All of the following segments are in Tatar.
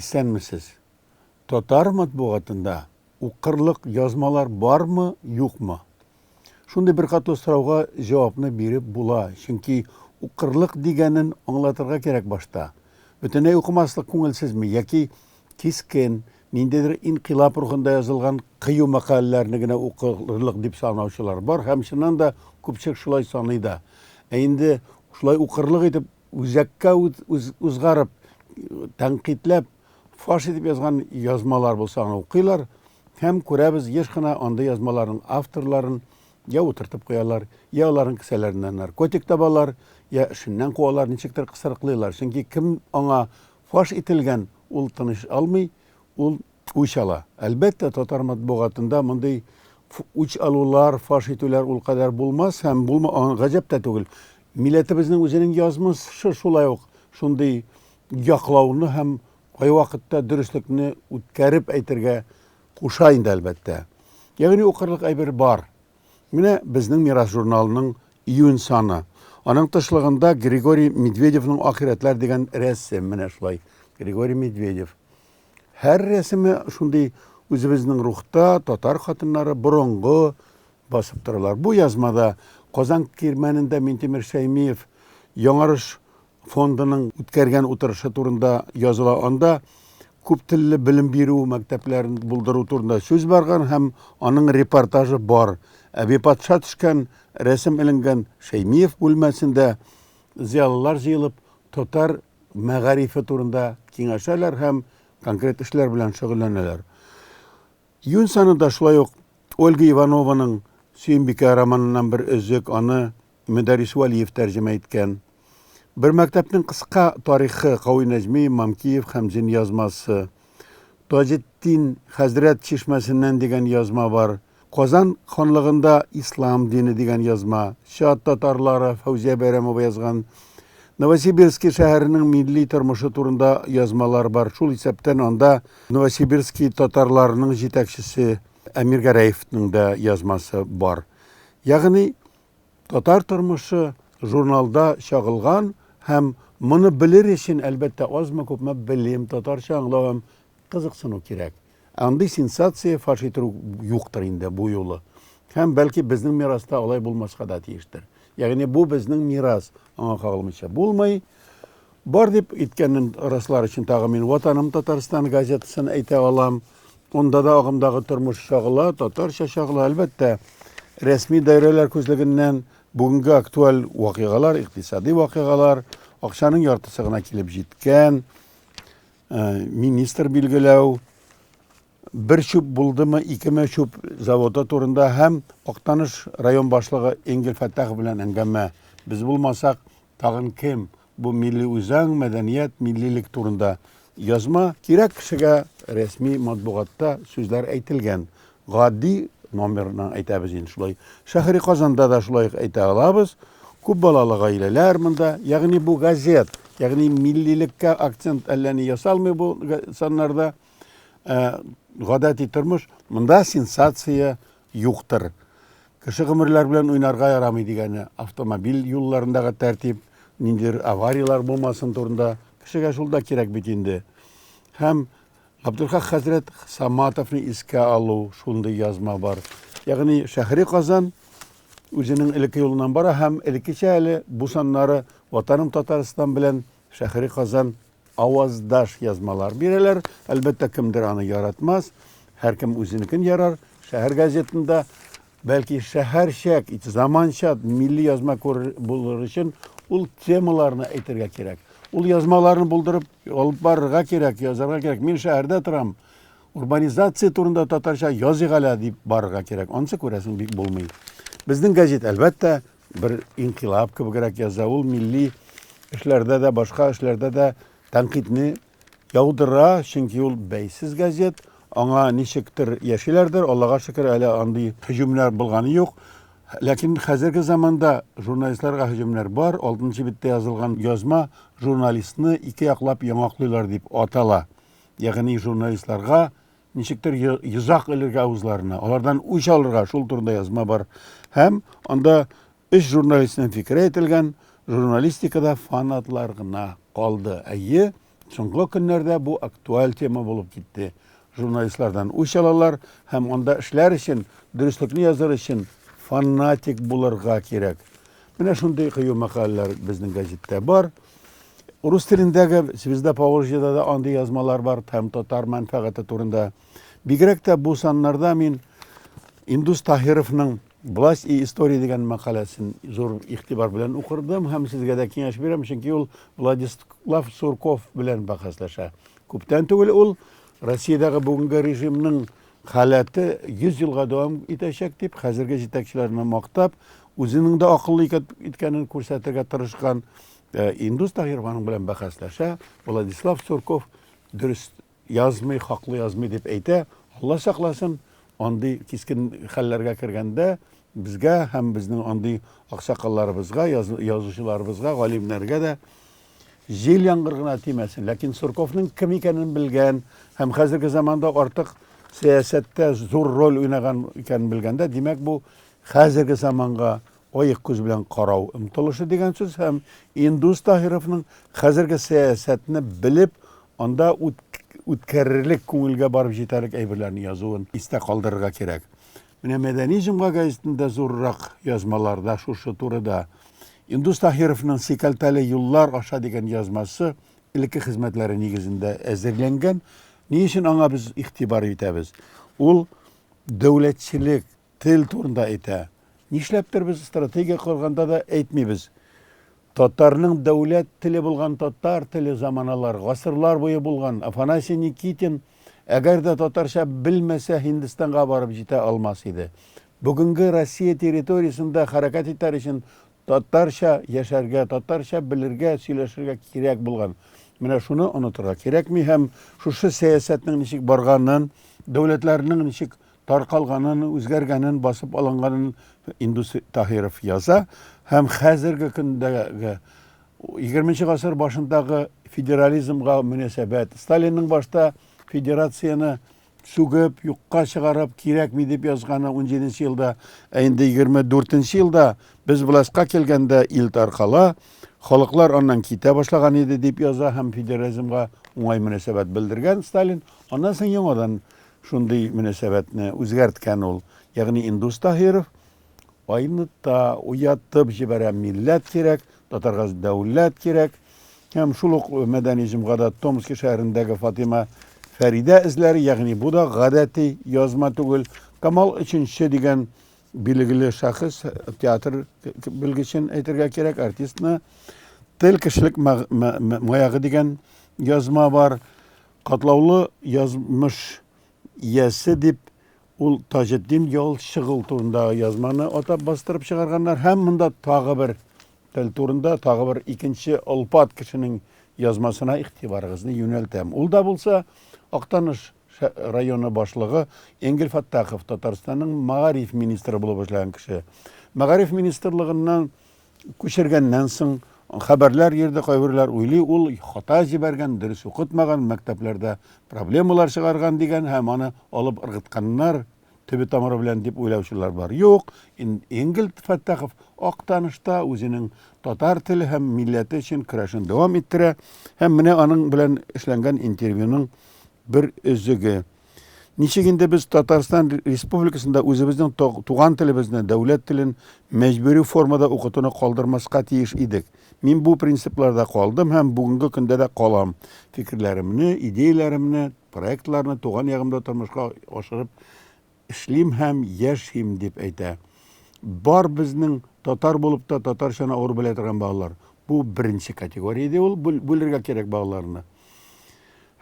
Исәнмесез. Татар матбугатында укырлык язмалар бармы, юкмы? Шундый беркатлы сорауга җавапны биреп була, чөнки укырлык дигәнен аңлатырга кирәк башта. Бөтенләй укымаслык күңелсезме яки кискен, ниндидер инкыйлаб рухында язылган кыю мәкаләләрне генә укырлык дип санаучылар бар һәм чыннан да күпчелек шулай саный да. Ә инде шулай укырлык итеп үзәккә узгарып, тәнкыйтьләп, фаш итеп язган язмалар булса аны укыйлар һәм күрәбез еш кына андый язмаларның авторларын я утыртып куялар, я аларның кесәләреннән наркотик табалар, я эшеннән куалар, ничектер кысрыклыйлар. Чөнки кем аңа фаш ителгән, ул тыныч алмый, ул үч ала. Әлбәттә, татар матбугатында мондый үч алулар, фаш итүләр ул кадәр булмас һәм булма, гаҗәп тә түгел. Милләтебезнең үзенең язмышы шулай ук шундый яклауны һәм кайвакытта дөреслекне үткәреп әйтергә куша инде, әлбәттә. Ягъни укырлык әйбер бар. Менә безнең Мирас журналының июнь саны. Аның тышлыгында Григорий Медведевның Ахирәтләр дигән рәсем. Менә шулай. Григорий Медведев. Һәр рәсеме шундый үзебезнең рухта, татар хатыннары борынгы басып торалар. Бу язмада Казан кирмәнендә Минтимер Шәймиев Яңарыш фондының үткәргән утырышы турында языла. Анда күп телле белем бирү мәктәпләрен булдыру турында сүз барган һәм аның репортажы бар. Әби патша төшкән рәсем эленгән Шәймиев бүлмәсендә зыялылар җыелып татар мәгарифе турында киңәшәләр һәм конкрет эшләр белән шөгыльләнәләр. Июнь санында шулай ук Ольга Иванованың Сөембикә романыннан бер өзек, аны Мөдәррис Вәлиев тәрҗемә иткән. Бер мәктәпнең кыска тарихы Кави Нәҗми, Мамкиев, Хәмзин язмасы. Таҗетдин хәзрәт чишмәсеннән дигән язма бар. Казан ханлыгында ислам дине дигән язма. Чат татарлары Фәүзия Бәйрәмова язган. Новосибирски шәһәренең милли тормышы турында язмалар бар. Шул исәптән анда Новосибирски татарларының җитәкчесе Әмир Гәрәевның да язмасы бар. Ягъни Татар тормышы журналда чагылган һәм моны белер өчен, әлбәттә, азмы-күпме белем, татарча аңлау һәм кызыксыну кирәк. Андый сенсация фаш итү юктыр инде бу юлы. Һәм бәлки безнең мираста алай булмаска да тиештер. Ягъни бу безнең мирас, аңа кагылмыйча булмый. Бар дип иткәнен раслар өчен тагы мин Ватаным Татарстан газетасын әйтә алам. Онда да агымдагы тормыш чагыла, татарча чагыла, әлбәттә. Рәсми даирәләр күзлегеннән бүгенге актуаль вакыйгалар, икътисади вакыйгалар, акчаның яртысы гына килеп җиткән, э, министр билгеләү, бер чүп булдымы, икеме чүп заводы турында һәм Актаныш район башлыгы Энгель Фәттахов белән әңгәмә. Без булмасак, тагын кем? Бу милли үзаң, мәдәният, миллилек турында язма. Кирәк кешегә рәсми матбугатта сүзләр әйтелгән. Гади номерны әйтәбез инде шулай. Шәһри Казанда да шулай ук әйтә алабыз. Күп балалы гаиләләр монда, ягъни бу газет, ягъни миллилеккә акцент әллә ни ясалмый бу саннарда. Ә, гадәти тормыш, монда сенсация юктыр. Кеше гомерләр белән уйнарга ярамый дигәне, автомобиль юлларындагы тәртип, ниндидер аварияләр булмасын турында кешегә шул да кирәк бит инде. Һәм Габделхак хәзрәт Саматовны искә алу шундый язма бар. Ягъни Шәһри Казан үзенең элекке юлыннан бара һәм элеккечә әле бу саннары Ватаным Татарстан белән Шәһри Казан аваздаш язмалар бирәләр. Әлбәттә, кемдер аны яратмас, һәркем үзенекен ярар. Шәһәр газетында бәлки шәһәрчә, заманча милли язма булыр өчен ул темаларны әйтергә кирәк. Ул язмаларны булдырып алып барырга кирәк, язарга кирәк. Мин шәһәрдә торам. Урбанизация турында татарча языйк әле дип барырга кирәк. Анысы күрәсең бик булмый. Безнең газет, әлбәттә, бер инкыйлаб кебегрәк яза. Ул милли эшләрдә дә, башка эшләрдә дә тәнкыйтьне яудыра, чөнки ул бәйсез газет. Аңа ничектер яшиләрдер, Аллага шөкер, әле андый һөҗүмнәр булганы юк. Ләкин хәзерге заманда журналистларга һөҗүмнәр бар. Алтынчы биттә язылган язма журналистны ике яклап яңаклыйлар дип атала. Ягъни журналистларга ничектер йозак элергә авызларына, алардан үч алырга, шул турында язма бар. Һәм анда өч журналистның фикере әйтелгән, журналистикада фанатлар гына калды. Әйе, Соңгы көннәрдә бу актуаль тема булып китте. Журналистлардан үч алалар һәм анда эшләр өчен, дөреслекне языр өчен фанатик булырга кирәк. Менә шундый кыю мәкаләләр безнең гәзиттә бар. Рус телендәге Звезда Поволжьеда да андый язмалар бар һәм татар мәнфәгате турында. Бигрәк тә бу саннарда мин Индус Таһировның Власть и история дигән мәкаләсен зур игътибар белән укырдым һәм сезгә дә киңәш бирәм, чөнки ул Владислав Сурков белән бәхәсләшә. Күптән түгел ул Россиядәге бүгенге режимның халәте 100 елга дәвам итәчәк дип, хәзерге җитәкчеләрне мактап, үзенең дә акыллы иткәнен күрсәтергә тырышкан э, Индус Таһиров аның белән бәхәсләшә. Владислав Сурков дөрес язмый, хаклы язмый дип әйтә. Алла сакласын, андый кискен хәлләргә кергәндә безгә һәм безнең андый аксакалларыбызга, язучыларыбызга, галимнәргә дә җил яңгыр гына тимәсен. Ләкин Сурковның кем икәнен белгән һәм хәзерге заманда артык сәясәттә зур роль уйнаган икәнен белгәндә, димәк, бу хәзерге заманга аек күз белән карау омтылышы дигән сүз һәм Индус Таһировның хәзерге сәясәтне белеп, анда үткәрерлек, күңелгә барып җитәрлек әйберләрне язуын истә калдырырга кирәк. Менә Мәдәни җомга гәзитендә зуррак язмаларда шушы турыда Индус Таһировның Сикәлтәле юллар аша дигән язмасы элекке хезмәтләре нигезендә әзерләнгән. Ни өчен аңа без игътибар итәбез? Ул дәүләтчелек, тел турында әйтә. Нишләптер без стратегия корганда да әйтмибез. Татарның дәүләт теле булган татар теле заманалар, гасырлар буе булган. Афанасий Никитин әгәр дә татарча белмәсә, Һиндстанга барып җитә алмас иде. Бүгенге Россия территориясендә хәрәкәт итәр өчен татарча яшәргә, татарча белергә, сөйләшергә кирәк булган. Менә шуны онытырга кирәкми һәм шушы сәясәтнең ничек барганын, дәүләтләрнең ничек таркалганын, үзгәргәнен, басып алынганын Индус Таһиров яза һәм хәзерге көндәге 20 гасыр башындагы федерализмга мөнәсәбәт, Сталинның башта федерацияне сүгеп, юкка чыгарып, кирәкми дип язганы 17 елда, ә инде 24 елда без властька килгәндә ил таркала, халыклар аннан китә башлаган иде дип яза һәм федерализмга уңай мөнәсәбәт белдергән Сталин. Аннан соң яңадан Шундый мөнәсәбәтне үзгәрткән ул. Ягъни Индус Таһиров айныта, уятып җибәрә, милләт кирәк, татарга дәүләт кирәк. Һәм шул ук Мәдәни җомгада Томски шәһәрендәге Фатима Фәридә эзләре, ягъни бу да гадәти язма түгел. Камал өченче дигән билгеле шәхес, театр белгечен әйтергә кирәк, артистны Тел кешелек маягы дигән язма бар. Катлаулы язмыш иясе дип ул Таҗетдин Ялчыгыл турындагы язманы атап бастырып чыгарганнар һәм монда тагы бер тел турында тагы бер икенче олпат кешенең язмасына игътибарыгызны юнәлтәм. Ул да булса Актаныш районы башлыгы Энгель Фәттахов, Татарстанның мәгариф министры булып эшләгән кеше. Мәгариф министрлыгыннан Күчергәннән соң хәбәрләр йөрде, кайберләр уйлый, ул хата җибәргән, дөрес укытмаган, мәктәпләрдә проблемалар чыгарган дигән һәм аны алып ыргытканнар төбе тамыры белән дип уйлаучылар бар. Юк, Энгель Фәттахов Актанышта үзенең татар теле һәм милләте өчен көрәшен дәвам иттерә һәм менә аның белән эшләнгән интервьюның бер өзеге. Ничек инде без Татарстан Республикасында үзебезнең туган телебезне, дәүләт телен мәҗбүри формада укытуны калдырмаска тиеш идек? Мин бу принципларда калдым һәм бүгенге көндә дә калам. Фикерләремне, идеяләремне, проектларны туган ягымда тормышка ашырып эшлим һәм яшим, дип әйтә. Бар безнең татар булып та татарчаны авыр белә торган балалар. Бу беренче категория иде ул, бүлергә кирәк балаларны.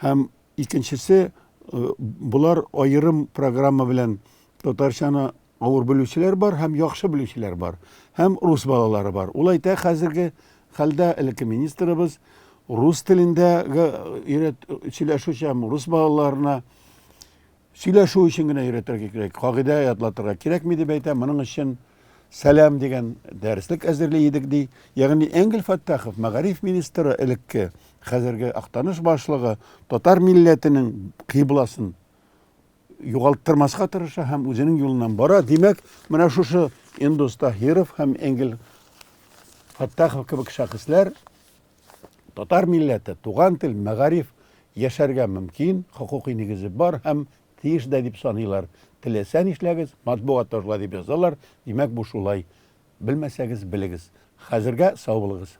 Һәм Икенчесе, болар аерым программа белән татарчаны авыр белүчеләр бар һәм яхшы белүчеләр бар. Һәм рус балалары бар. Ул әйтә, хәзерге хәлдә элекке министрыбыз рус телендә өйрәт сөйләшүче һәм рус балаларына сөйләшү өчен генә өйрәтергә кирәк, кагыйдә ятлатырга кирәкми дип әйтә. Моның өчен Сәлам дигән дәреслек әзерли идек ди. Ягъни Энгель Фәттахов, мәгариф министры элекке, хәзерге Актаныш башлыгы, татар милләтенең кыйбласын югалттырмаска тырыша һәм үзенең юлыннан бара. Димәк, менә шушы Индус Таһиров һәм Энгель Фәттахов кебек шәхесләр Татар милләте, туган тел, мәгариф яшәргә мөмкин, хокукый нигезе бар һәм тиеш дә дип саныйлар. Теләсә нишләгез, матбугатта шулай дип язалар, димәк бу шулай. Белмәсәгез, белегез. Хәзергә сау булыгыз.